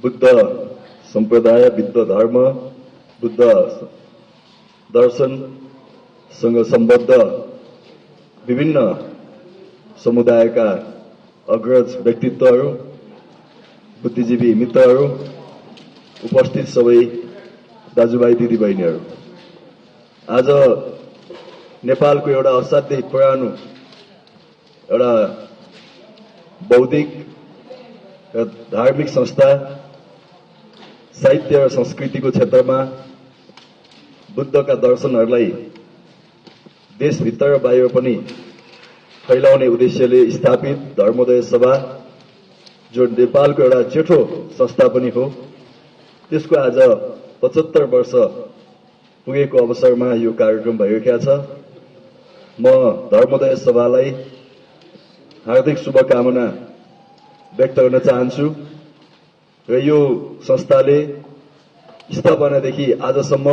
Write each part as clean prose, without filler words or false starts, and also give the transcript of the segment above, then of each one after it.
बुद्ध संप्रदाय, बुद्ध धर्म, बुद्ध दर्शनसँग सम्बद्ध विभिन्न समुदायका अग्रज व्यक्तित्वहरू, बुद्धिजीवी मित्रहरू, उपस्थित सबै दाजुभाइ दिदीबहिनीहरू, आज नेपालको एउटा असाध्यै पुरानो एउटा बौद्धिक र धार्मिक संस्था, साहित्य र संस्कृतिको क्षेत्रमा बुद्धका दर्शनहरूलाई देशभित्र र बाहिर पनि फैलाउने उद्देश्यले स्थापित धर्मोदय सभा, जो नेपालको एउटा जेठो संस्था पनि हो, त्यसको आज 75 वर्ष पुगेको अवसरमा यो कार्यक्रम भइरहेको छ। म धर्मोदय सभालाई हार्दिक शुभकामना व्यक्त गर्न चाहन्छु र यो संस्थाले स्थापनादेखि आजसम्म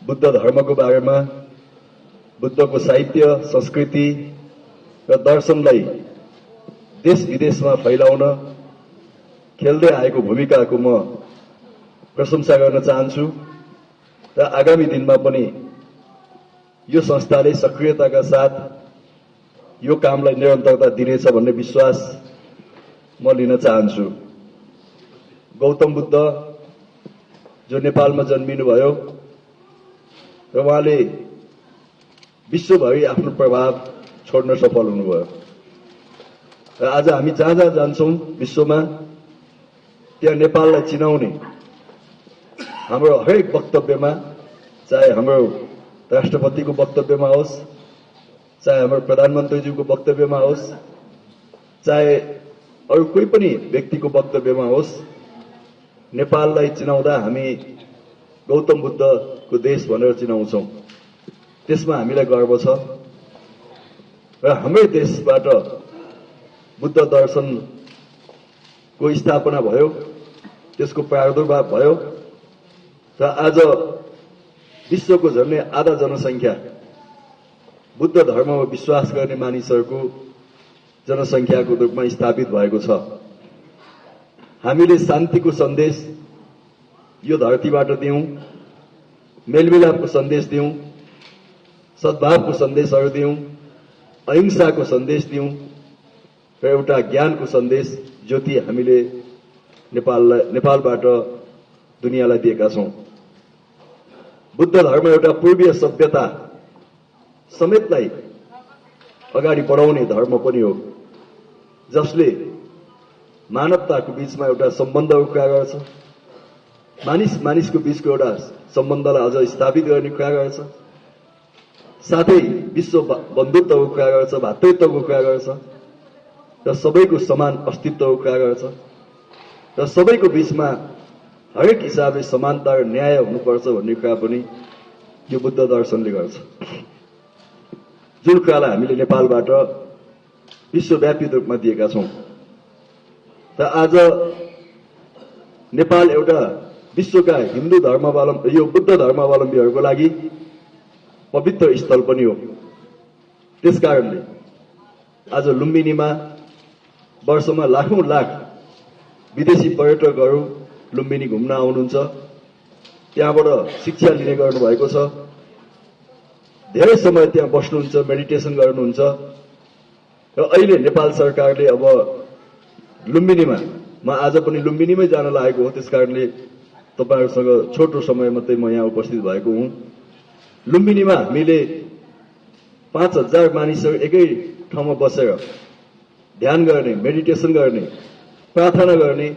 बुद्ध धर्मको बारेमा, बुद्धको साहित्य, संस्कृति र दर्शनलाई देश विदेशमा फैलाउन खेल्दै आएको भूमिकाको म प्रशंसा गर्न चाहन्छु र आगामी दिनमा पनि यो संस्थाले सक्रियताका साथ यो कामलाई निरन्तरता दिनेछ भन्ने विश्वास म लिन चाहन्छु। गौतम बुद्ध जो नेपालमा जन्मिनुभयो र उहाँले विश्वभरि आफ्नो प्रभाव छोड्न सफल हुनुभयो र आज हामी जहाँ जहाँ जान्छौं विश्वमा, त्यहाँ नेपाललाई चिनाउने हाम्रो हरेक वक्तव्यमा, चाहे हाम्रो राष्ट्रपतिको वक्तव्यमा होस्, चाहे हाम्रो प्रधानमन्त्रीज्यूको वक्तव्यमा होस्, चाहे अरू कोही पनि व्यक्तिको वक्तव्यमा होस्, नेपाललाई चिनाउँदा हामी गौतम बुद्धको देश भनेर चिनाउँछौं। त्यसमा हामीलाई गर्व छ र हाम्रै देशबाट बुद्ध दर्शनको स्थापना भयो, त्यसको प्रादुर्भाव भयो र आज विश्वको झन्डै आधा जनसंख्या बुद्ध धर्ममा विश्वास गर्ने मानिसहरूको जनसंख्याको रूपमा स्थापित भएको छ। हामीले शान्तिको सन्देश यो धरतीबाट दिउँ, मेलमिलापको सन्देश दिउँ, सद्भावको सन्देशहरू दिउँ, अहिंसाको सन्देश दिउँ र एउटा ज्ञानको सन्देश ज्योति हामीले नेपालबाट दुनियाँलाई दिएका छौं। बुद्ध धर्म एउटा पूर्वीय सभ्यता समेतलाई अगाडि बढाउने धर्म पनि हो, जसले मानवताको बीचमा एउटा सम्बन्धको कुरा गर्छ, मानिस मानिसको बीचको एउटा सम्बन्धलाई अझ स्थापित गर्ने कुरा गर्छ, साथै विश्व बन्धुत्वको कुरा गर्छ, भातृत्वको कुरा गर्छ र सबैको समान अस्तित्वको कुरा गर्छ र सबैको बीचमा हरेक हिसाबले समानता र न्याय हुनुपर्छ भन्ने कुरा पनि यो बुद्ध दर्शनले गर्छ, जुन कुरालाई हामीले नेपालबाट विश्वव्यापी रूपमा दिएका छौं। र आज नेपाल एउटा विश्वका हिन्दू धर्मावलम्बी, यो बुद्ध धर्मावलम्बीहरूको लागि पवित्र स्थल पनि हो। त्यसकारणले आज लुम्बिनीमा वर्षमा लाखौं लाख विदेशी पर्यटकहरू लुम्बिनी घुम्न आउनुहुन्छ, त्यहाँबाट शिक्षा लिने गर्नुभएको छ, धेरै समय त्यहाँ बस्नुहुन्छ, मेडिटेसन गर्नुहुन्छ र अहिले नेपाल सरकारले अब लुम्बिनीमा, म आज पनि लुम्बिनीमै जान लागेको हो, त्यसकारणले तपाईहरुसँग छोटो समय मात्रै म यहाँ उपस्थित भएको हुँ। लुम्बिनीमा हामीले 5000 मानिसहरू एकै ठाउँमा बसेर ध्यान गर्ने, मेडिटेसन गर्ने, प्रार्थना गर्ने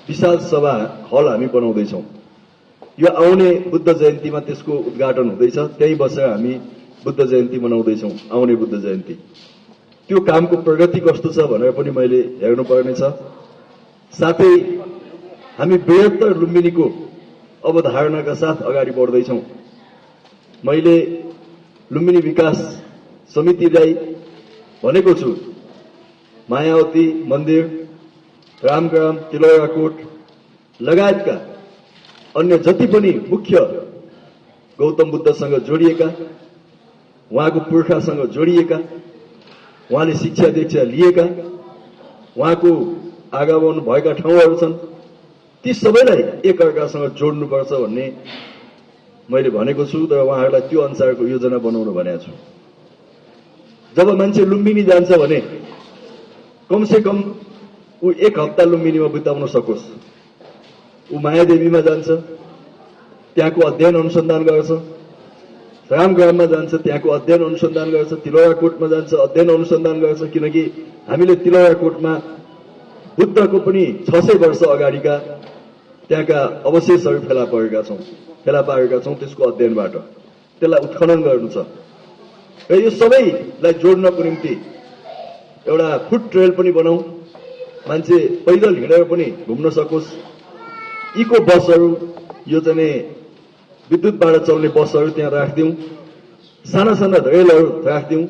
विशाल सभा हल हामी बनाउँदैछौं। यो आउने बुद्ध जयन्तीमा त्यसको उद्घाटन हुँदैछ, त्यही बसेर हामी बुद्ध जयन्ती मनाउँदैछौं, आउने बुद्ध जयन्ती। त्यो कामको प्रगति कस्तो छ भनेर पनि मैले हेर्नुपर्नेछ। साथै हामी बृहत्तर लुम्बिनीको अवधारणाका साथ अगाडि बढ्दैछौं। मैले लुम्बिनी विकास समितिलाई भनेको छु, मायावती मन्दिर, रामग्राम, तिलौराकोट लगायतका अन्य जति पनि मुख्य गौतम बुद्धसँग जोडिएका, उहाँको पुर्खासँग जोडिएका, उहाँले शिक्षा दीक्षा लिएका, उहाँको आगमन भएका ठाउँहरू छन्, ती सबैलाई एकअर्कासँग जोड्नुपर्छ भन्ने मैले भनेको छु र उहाँहरूलाई त्यो अनुसारको योजना बनाउनु भनेको छु। जब मान्छे लुम्बिनी जान्छ भने कमसे कम ऊ 1 हप्ता लुम्बिनीमा बिताउन सकोस्। ऊ मायादेवीमा जान्छ, त्यहाँको अध्ययन अनुसन्धान गर्छ, रामग्राममा जान्छ, त्यहाँको अध्ययन अनुसन्धान गर्छ, तिलौराकोटमा जान्छ, अध्ययन अनुसन्धान गर्छ, किनकि हामीले तिलौराकोटमा बुद्धको पनि 600 वर्ष अगाडिका त्यहाँका अवशेषहरू फेला पारेका छौं त्यसको अध्ययनबाट। त्यसलाई उत्खनन गर्नु छ र यो सबैलाई जोड्नको निम्ति एउटा फुट ट्रेल पनि बनाऊ, मान्छे पैदल हिँडेर पनि घुम्न सकोस्। इको बसहरू, यो चाहिँ विद्युतबाट चल्ने बसहरू त्यहाँ राखिदिउँ, साना साना रेलहरू राखिदिउँ,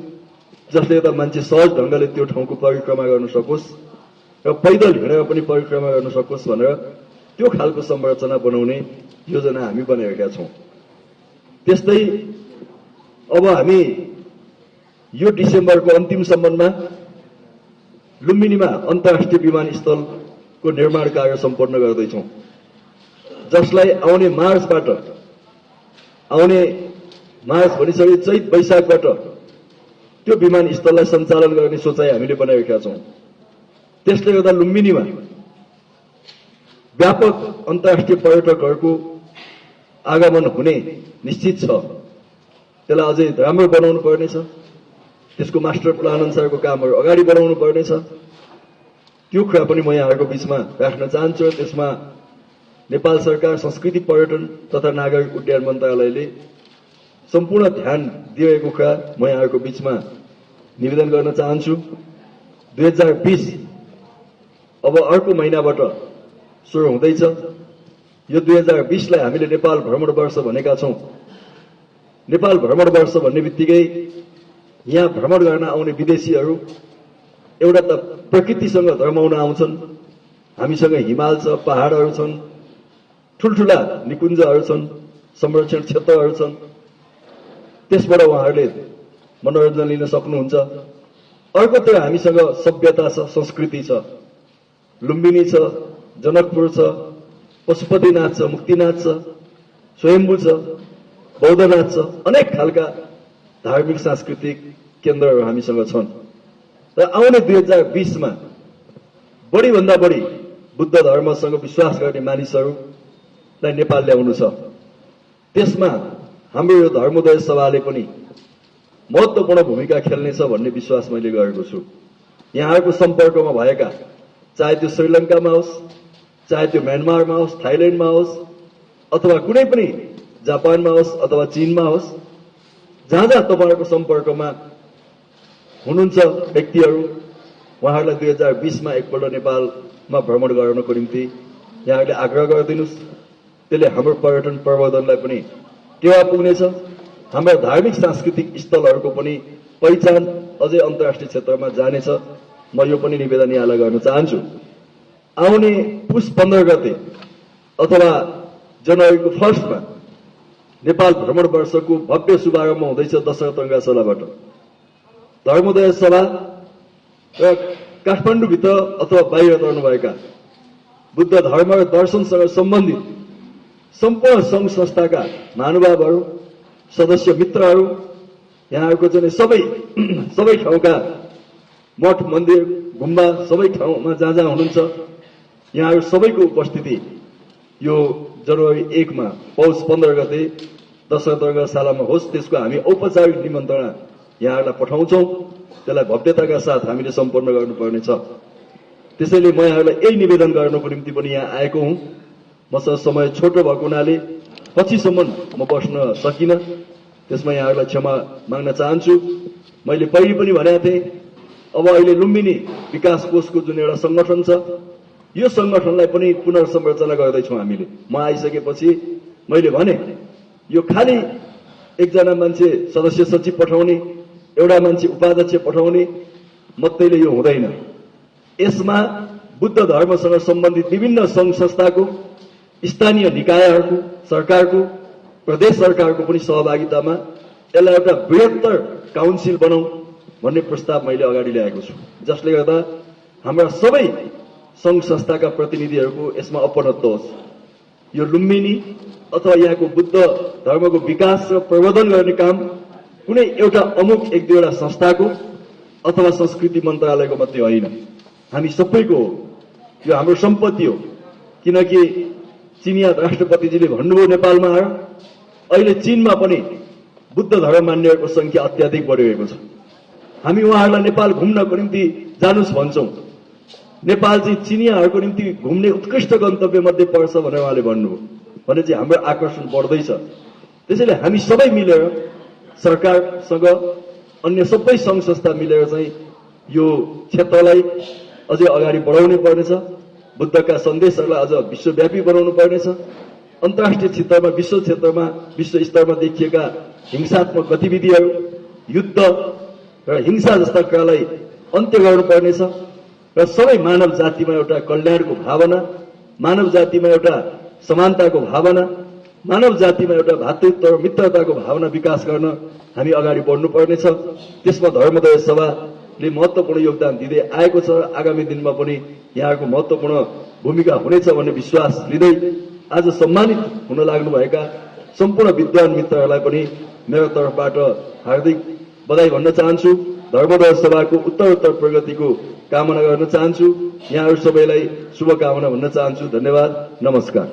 जसले गर्दा मान्छे सहज ढंगले त्यो ठाउँको परिक्रमा गर्न सकोस् र पैदल हिँडेर पनि परिक्रमा गर्न सकोस् भनेर त्यो खालको संरचना बनाउने योजना हामी बनाएका छौं। त्यस्तै अब हामी यो डिसेम्बरको अन्तिमसम्ममा लुम्बिनीमा अन्तर्राष्ट्रिय विमानस्थलको निर्माण कार्य सम्पन्न गर्दैछौं, जसलाई आउने मार्च भनिसके चैत वैशाखबाट त्यो विमानस्थललाई सञ्चालन गर्ने सोचाइ हामीले बनाएका छौं। त्यसले गर्दा लुम्बिनीमा व्यापक अन्तर्राष्ट्रिय पर्यटकहरूको आगमन हुने निश्चित छ। त्यसलाई अझै राम्रो बनाउनु पर्नेछ, त्यसको मास्टर प्लान अनुसारको कामहरू अगाडि बढाउनु पर्नेछ। त्यो कुरा पनि म यहाँहरूको बीचमा राख्न चाहन्छु। त्यसमा नेपाल सरकार संस्कृति पर्यटन तथा नागरिक उड्डयन मन्त्रालयले सम्पूर्ण ध्यान दिएको कुरा म यहाँहरूको बीचमा निवेदन गर्न चाहन्छु। 2020 अब अर्को महिनाबाट सुरु हुँदैछ। यो 2020 लाई हामीले नेपाल भ्रमण वर्ष भनेका छौं। नेपाल भ्रमण वर्ष भन्ने बित्तिकै यहाँ भ्रमण गर्न आउने विदेशीहरू एउटा त प्रकृतिसँग रमाउन आउँछन्, हामीसँग हिमाल छ, पहाडहरू छन्, ठूलठूला निकुञ्जहरू छन्, संरक्षण क्षेत्रहरू छन्, त्यसबाट उहाँहरूले मनोरञ्जन लिन सक्नुहुन्छ। अर्कोतिर हामीसँग सभ्यता छ, संस्कृति छ, लुम्बिनी छ, जनकपुर छ, पशुपतिनाथ छ, मुक्तिनाथ छ, स्वयम्भू छ, बौद्धनाथ छ, अनेक खालका धार्मिक सांस्कृतिक केन्द्रहरू हामीसँग छन्। र आउने 2020 मा बढी भन्दा बढी बुद्ध धर्मसँग विश्वास गर्ने मानिसहरूलाई नेपाल ल्याउनु छ। त्यसमा हाम्रो यो धर्मोदय सभाले पनि महत्त्वपूर्ण भूमिका खेल्नेछ भन्ने विश्वास मैले गरेको छु। यहाँहरूको सम्पर्कमा भएका, चाहे त्यो श्रीलङ्कामा होस्, चाहे त्यो म्यानमारमा होस्, थाइल्याण्डमा होस्, अथवा कुनै पनि जापानमा होस् अथवा चीनमा होस्, जहाँ जहाँ तपाईहरुको सम्पर्कमा हुनुहुन्छ व्यक्तिहरू, उहाँहरूलाई 2020 मा एकपल्ट नेपालमा भ्रमण गर्नको निम्ति यहाँहरूले आग्रह गरिदिनुस्। त्यसले हाम्रो पर्यटन प्रवर्धनलाई पनि टेवा पुग्नेछ। हाम्रा धार्मिक सांस्कृतिक स्थलहरूको पनि पहिचान अझै अन्तर्राष्ट्रिय क्षेत्रमा जानेछ। म यो पनि निवेदन यहाँलाई गर्न चाहन्छु। आउने पुष 15 गते अथवा जनवरीको फर्स्टमा नेपाल भ्रमण वर्षको भव्य शुभारम्भ हुँदैछ दशरथ रंगाशालाबाट। धर्मोदय सभा र काठमाडौँभित्र अथवा बाहिर रहनुभएका बुद्ध धर्म र दर्शनसँग सम्बन्धित सम्पूर्ण संघ संस्थाका महानुभावहरू, सदस्य मित्रहरू, यहाँहरूको चाहिँ सबै ठाउँका मठ मन्दिर गुम्बा सबै ठाउँमा जहाँ जहाँ हुनुहुन्छ, यहाँहरू सबैको उपस्थिति यो जनवरी 1 मा पौष 15 गते दशरथ रंगाशालामा होस्। त्यसको हामी औपचारिक निमन्त्रणा यहाँहरूलाई पठाउँछौं। त्यसलाई भव्यताका साथ हामीले सम्पन्न गर्नुपर्नेछ। त्यसैले म यहाँहरूलाई यही निवेदन गर्नको निम्ति पनि यहाँ आएको हुँ। मसँग समय छोटो भएको हुनाले पछिसम्म म बस्न सकिन, त्यसमा यहाँहरूलाई क्षमा माग्न चाहन्छु। मैले पहिले पनि भनेको थिएँ, अब अहिले लुम्बिनी विकास कोषको जुन एउटा संगठन छ, यो संगठनलाई पनि पुनर्संरचना गर्दैछौँ हामीले। म आइसकेपछि मैले भने यो खाली एकजना मान्छे सदस्य सचिव पठाउने, एउटा मान्छे उपाध्यक्ष पठाउने मात्रैले यो हुँदैन। यसमा बुद्ध धर्मसँग सम्बन्धित विभिन्न सङ्घ संस्थाको, स्थानीय निकायहरूको, सरकारको, प्रदेश सरकारको पनि सहभागितामा यसलाई एउटा बृहत्तर काउन्सिल बनाऊ भन्ने प्रस्ताव मैले अगाडि ल्याएको छु, जसले गर्दा हाम्रा सबै सङ्घ संस्थाका प्रतिनिधिहरूको यसमा अपनत्व होस्। यो लुम्बिनी अथवा यहाँको बुद्ध धर्मको विकास र प्रवर्धन गर्ने काम कुनै एउटा अमुक एक दुईवटा संस्थाको अथवा संस्कृति मन्त्रालयको मात्रै होइन, हामी सबैको हो। यो हाम्रो सम्पत्ति हो, किनकि चिनिया राष्ट्रपतिजीले भन्नुभयो नेपालमा आएर अहिले चीनमा पनि बुद्ध धर्म मान्नेहरूको संख्या अत्याधिक बढिरहेको छ। हामी उहाँहरूलाई नेपाल घुम्नको निम्ति जानुस् भन्छौं। नेपाल चाहिँ चिनियाहरूको निम्ति घुम्ने उत्कृष्ट गन्तव्य मध्ये पर्छ भनेर उहाँले भन्नुभयो भने चाहिँ हाम्रो आकर्षण बढ्दैछ। त्यसैले हामी सबै मिलेर सरकारसँग अन्य सबै सङ्घ संस्था मिलेर चाहिँ यो क्षेत्रलाई अझै अगाडि बढाउनै पर्नेछ। बुद्धका सन्देशहरूलाई अझ विश्वव्यापी बनाउनु पर्नेछ। अन्तर्राष्ट्रिय क्षेत्रमा, विश्व क्षेत्रमा, विश्व स्तरमा देखिएका हिंसात्मक गतिविधिहरू, युद्ध र हिंसा जस्ता कुरालाई अन्त्य गर्नुपर्नेछ र सबै मानव जातिमा एउटा कल्याणको भावना, मानव जातिमा एउटा समानताको भावना, मानव जातिमा एउटा भातृत्व र मित्रताको भावना विकास गर्न हामी अगाडि बढ्नुपर्नेछ। त्यसमा धर्मोदय सभाले महत्त्वपूर्ण योगदान दिँदै आएको छ। आगामी दिनमा पनि यहाँको महत्त्वपूर्ण भूमिका हुनेछ भन्ने विश्वास लिँदै आज सम्मानित हुन लाग्नुभएका सम्पूर्ण विद्वान मित्रहरूलाई पनि मेरो तर्फबाट हार्दिक बधाई भन्न चाहन्छु। धर्मोदय सभाको उत्तरोत्तर प्रगतिको कामना गर्न चाहन्छु। यहाँहरू सबैलाई शुभकामना भन्न चाहन्छु। धन्यवाद, नमस्कार।